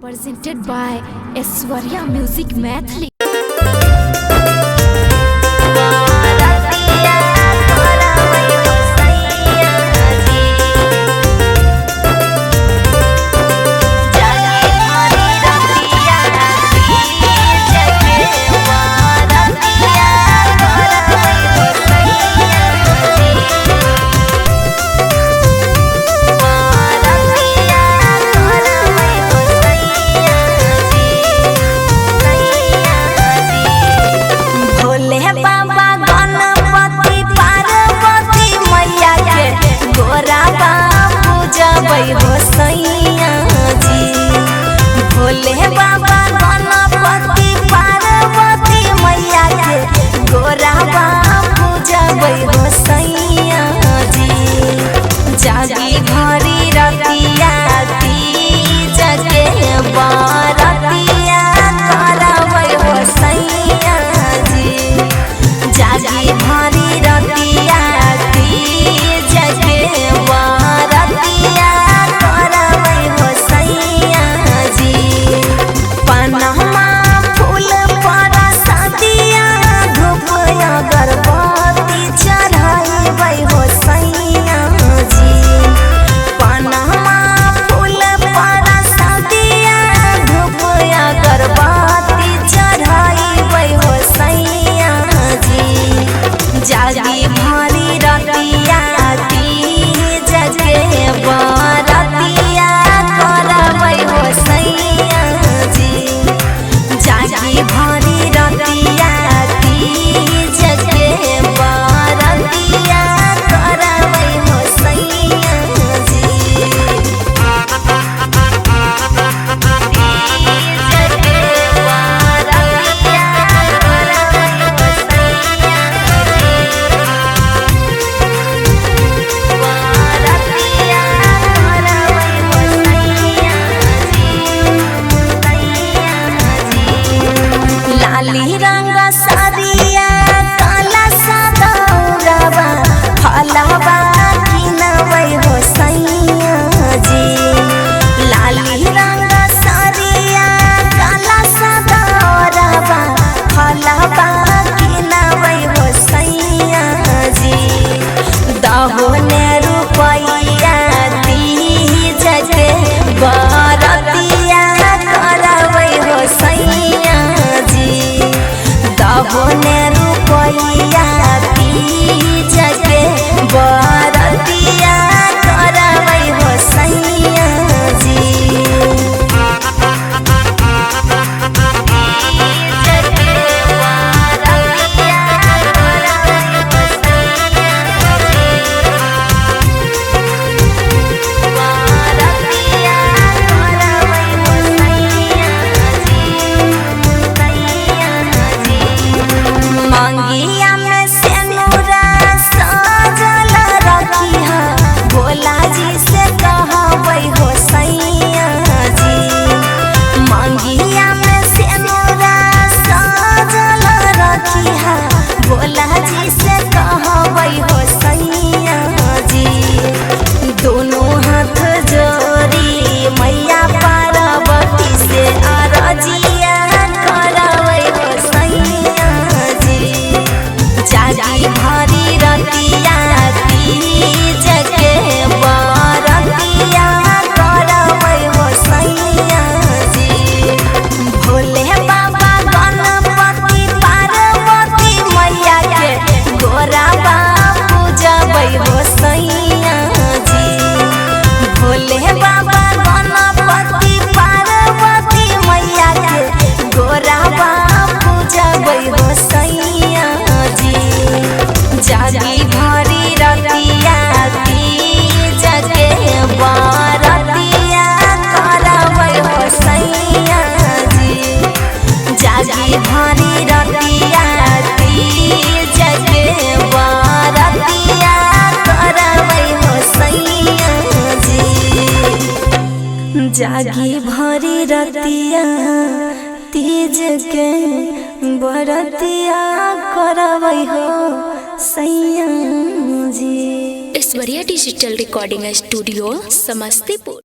Presented by Aishwarya Music Maithili. Bhole बाबा गणपति पार्वती मैया के गोरा बाबू जबै हो सैया जी। भोले बाबा गणपति पार्वती मैया के गोरा बाबू जबै हो सैया जी। जागी भरी रतिया तीज के बरतिया करबै हो सैया जी। जागी भरी रतिया तीज के बरतिया करबै हो सैया जी। पनमा फूल पर सदिया धूप अगरबत्ती चढ़ैबै हो सैया जी। पनमा फूल पर सदिया धूप अगरबत्ती चढ़ैबै हो सैया जी। जागी भरी रतिया तीज के बरतिया करबै हो सैया जी। जागी भरी रतिया तीज के बरतिया करबै हो सैया जी। तीज के बरतिया करबै हो सैया जी। बरतिया करबै हो सैया जी। लाली रंग सारिया काला सदौरवा फलवा किनबै हो सैया जी। लाली रंग सारिया काला सदौरवा फलवा किनबै हो सैया जी। दहोने रुपैया तीज के बरतिया करबै हो सैया जी। दहोने रुपैया तीज के बरतिया करबै हो सैया जी। तीज के बरतिया करबै हो सैया जी। बरतिया करबै हो सैया जी। सैया जी। मंगिया में सेनुरा सजल रखिहा भोला जी से कहबै हो सैया जी। मंगिया में सेनुरा सजल रखिहा भोला जी से कहबै हो सैया जी। दोनों हाथ जोड़ी मैया पार्वती से अरजिया करबै हो सैया जी। जागी भरी रतिया तीज के बरतिया करबै हो सैया जी। भोले बाबा गणपति पार्वती मैया के गोरा बाबू जबै हो सैया जी। भोले बाबा गणपति पार्वती मैया के गोरा बाबू जबै हो सैया जी। जागी भरी रतिया तीज के बरतिया करबै हो सैया जी। जागी भरी रतिया तीज के बरतिया करबै हो सैया जी। जागी भरी रतिया तीज के बरतिया करबै हो सैया जी। Aishwarya digital recording studio Samastipur.